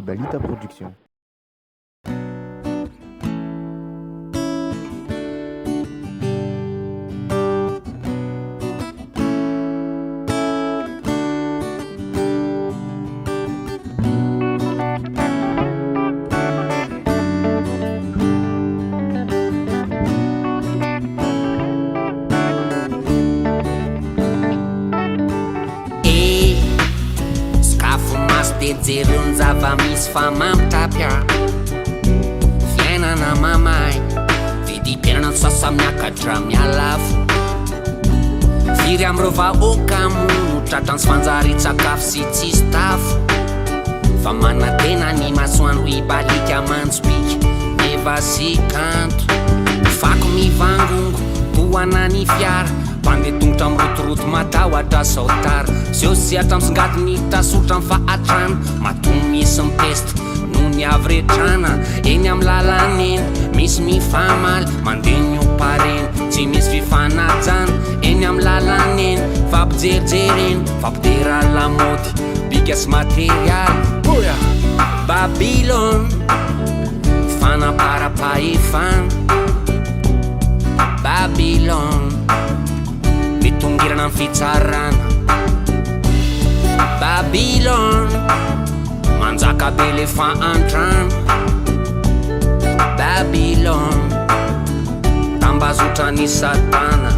Balita Production. Eh, sokafo maso de jereo ny zava-misy fa mampitapy ah. Fiainana mamay, vidim-piainana ny sasa miakatra mialafo. Firy amin'ireo vahoaka moa no tratran'ny tsy fanjarian-tsakafo sy tsisy tafo. Fa manantena ny masoandro hibaliaka manjopiaka meva sy kanto. Fako mivangongo, tohana ny fiara, mpandeha tongotra mirotoroto matahotra sao tara. Seho sehatra misongadina hita soritra ny fahatrana, matoa misy mipesta noho ny havretrana. Eny amin'ny lalana eny, misy mifamaly, mandeha ny ompareny, tsy misy fifanajana. Eny amin'ny lalana eny, fampijerijerena, fampidera lamaody, bika sy materialy. Hoya! Babylone, fanamparam-pahefana. Babylone, mitongilana amin'ny fitsarana. Babylone, manjaka be le fahantrana. Babylone, tambazotran'i Satana.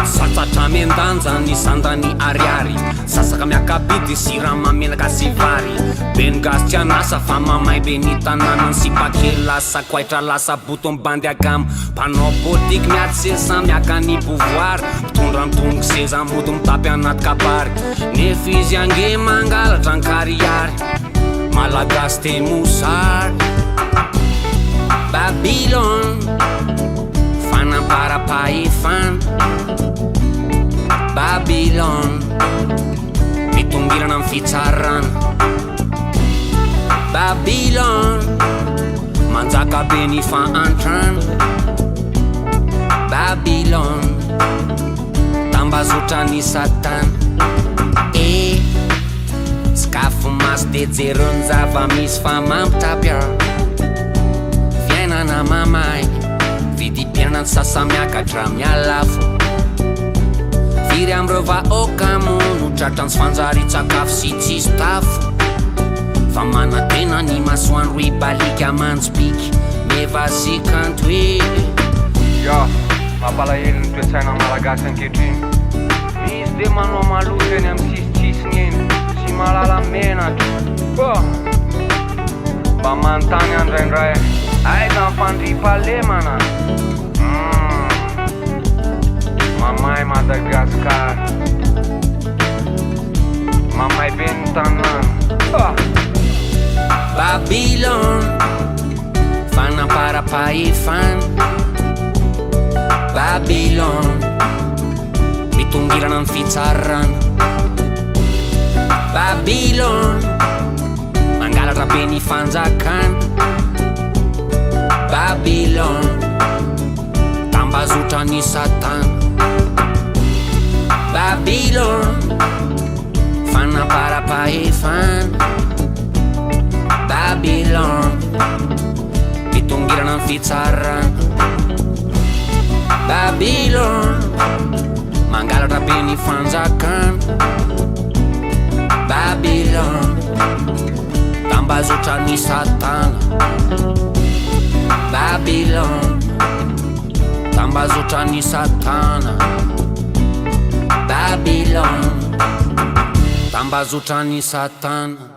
Satsatra miandanja ny sandany ariary. Sasaka miaka-bidy siramamy menaka sy vary. Be ny gasy tsy an'asa fa mamay be ny tanàna. Ny sipa kely lasa koaitra lasa boto mibandy akama. Mpanao politique miady seza miaka ny pouvoir. Mpitondra mitongo seza mody mitapy anaty kabary. Nefa izy ange mangalatra an-karihary. Malagasy te mosary. Babylone, fanamparam-pahefana. Babylone, mitongilana amin'ny fitsarana. Babylone, manjaka be ny fahantrana. Babylone, tambazotran'i Satana. Eh, sokafo maso de jereo ny zava-misy fa mampitapy ah. Fiainana mamay, vidim-piainana ny sasa-miakatra mialafo. Firy amin'ireo vahoaka moa no tratran'ny tsy fanjarian-tsakafo sy tsisy tafo. Fa manantena ny masoandro hibaliaka manjopiaka meva sy kanto e. Ya, mampalahelo ny toe-tsaina malagasy ankehitriny. Misy dia manao maloto eny amin'ny sisitsisiny eny, tsy mahalala menatra. Oh! Mba manontany aho indraindray, aiza ny fandriampahalemana? Hum! Mamay Madagascar. Mamay be ny tanàna. Ah! Babylone, fanamparam-pahefana. Babylone, mitongilana amin'ny fitsarana. Babylone, mangalatra be ny fanjakana. Babylone, tambazotran'i Satana. Babylone, fanamparam-pahefana. Babylone, mitongilana amin'ny fitsarana. Babylone, mangalatra be ny fanjakana. Babylone, tambazotran'i Satana. Babylone, tambazotran'i Satana. Babylone, tambazotran'i Satana.